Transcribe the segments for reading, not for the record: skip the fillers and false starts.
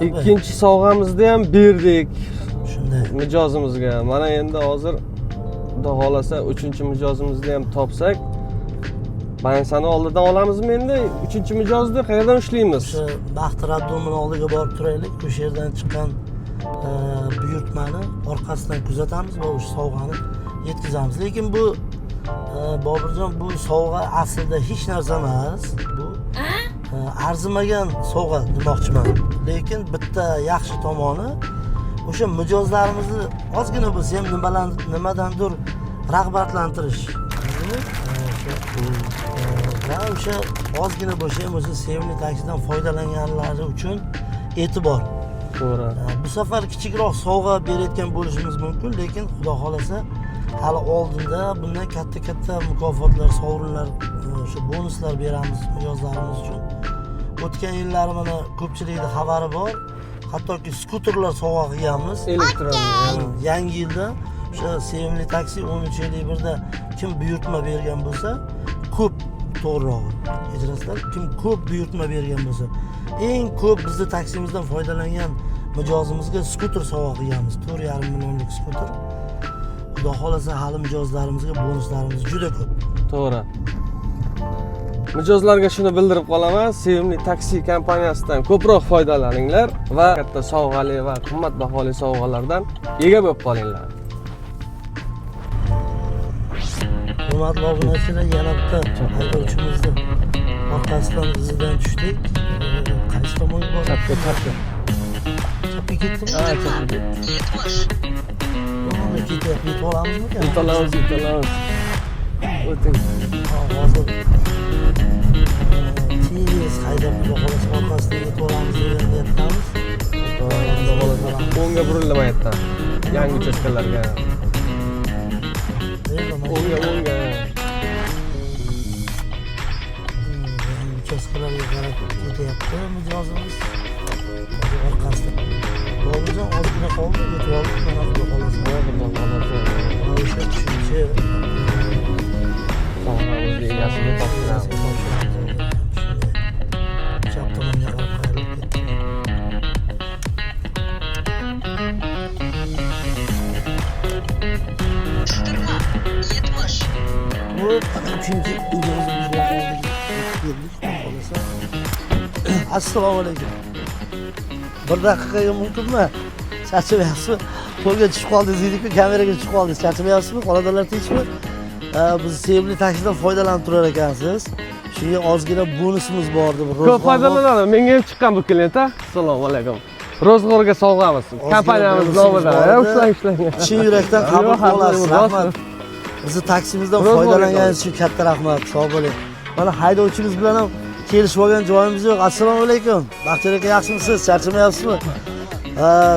Ikkinchi sovg'amizni ham berdik Shunday. mijozimizga. Mana endi hozir Xudo xohlasa uchinchi mijozimizni ham topsak, bansani oldidan olamizmi endi? Uchinchi mijozni qayerdan ushlaymiz? O'sha Baxti роддом ini oldiga borib turaylik. O'sha yerdan chiqqan buyurtmani orqasidan kuzatamiz va o'sha sovg'ani yetkazamiz. Lekin bu Boburjon, bu sovg'a aslida hech narsa emas. Bu arzimagan sovg'a demoqchiman. Lekin bitta yaxshi tomoni, o'sha mijozlarimizni ozgina bo'lsa ham nimadandir rag'batlantirish. O'sha va o'sha ozgina bo'lsa ham o'sha Sevimli taksidan foydalanganlari uchun e'tibor. To'g'ri. Bu safar kichikroq sovg'a berayotgan bo'lishimiz mumkin, lekin Xudo xohlasa hali oldinda bundan katta katta mukofotlar, sovrinlar, o'sha bonuslar beramiz mijozlarimiz uchun. O'tgan yillari mana ko'pchilikda xabari bor, hattoki skuterlar sovg'a qilganmiz. Elektron. Yangi yilda o'sha Sevimli taksi 13.51 da kim buyurtma bergan bo'lsa, ko'p, to'g'rirog'i, kechirasizlar, kim ko'p buyurtma bergan bo'lsa, eng ko'p bizni taksimizdan foydalangan mijozimizga skuter sovg'a qilganmiz, 4,5 millionlik skuter. Xudo xohlasa hali mijozlarimizga bonuslarimiz juda ko'p. To'g'ri. Mijozlarga shuni bildirib qolaman, Sevimli taksi kompaniyasidan ko'proq foydalaninglar va katta sovg'ali va qimmatbaholi sovg'alardan ega bo'lib qolinglar. Hurmatli obunachilar, yana bitta haydovchimizni orqasidan, izidan tushdik. Qaysi tomonga boradi? Chapga, chapga. Chapga ketdimi? Ha, chapga ketdi. Tomonga ketyapti, yetib olamizmikan? Yeta olamiz, yeta olamiz. O'ting. Ha, hozir tez haydab, Xudo xohlasa orqasidan yetib olamiz degan niyatdamiz. Xudo xohlasa o'ngga burilmayapti. Yangi uchastkalarga. O'ngga, o'ngga. Yangi uchastkalarga qarab ketyapti mijozimiz. Hozir orqasida. Boburjon, ozgina qoldi, yetib oldik mana, Xudo xohlasa. Xudo xohlasa Mana o'sha uchinchi sovg'amizni egasiga topshiramiz. Egasiga topshiramiz. Shunday. Chap tomonga qarab qayrilib ketdi. Yetmish. Hop, mana uchinchi mijozimizni oldiga yetib keldik, Xudo xohlasa. Assalomu alaykum. Bir daqiqaga mumkinmi? Charchamayapsizmi? Qo'lga tushib qoldingiz deydi-ku, kameraga tushib qoldingiz. Charchamayapsizmi? Xonadonlar tinchmi? Biz Sevimli taksidan foydalanib turar ekansiz. Shunga ozgina bonusimiz bor deb. Ko'p foydalanadi. Menga ham chiqqan bu klient, a? Assalomu alaykum. Ro'zg'orga sovg'amiz. Kompaniyamiz nomidan. Ushlang, ushlang. Chin yurakdan qabul Yo'q, qilib olasiz. rost. Rahmat. Bizni taksimizdan Ro'zg'orga foydalanganingiz uchun katta rahmat. Sog' bo'ling. Mana haydovchimiz bilan ham kelishib olgan joyimiz yo'q. Assalomu alaykum. Baxtiyor aka, yaxshimisiz? Charchamayapsizmi?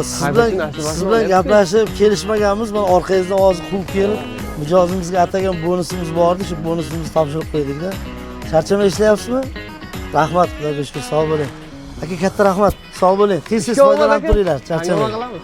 Siz bilan Haydovchi nasibasi siz bilan bo'lyapti. gaplashib kelishmaganmiz. Mana orqangizdan hozir quvib kelib, mijozimizga atagan bonusimiz bor edi. Shu bonusimizni topshirib qo'ydikda. Charchamay ishlayapsizmi? Rahmat, Xudoga shukr, sog' bo'ling. Aka, katta rahmat. Sog' bo'ling. Tez-tez Ishga omad foydalanib aka. turinglar, charchamang. Hangoma qilamiz.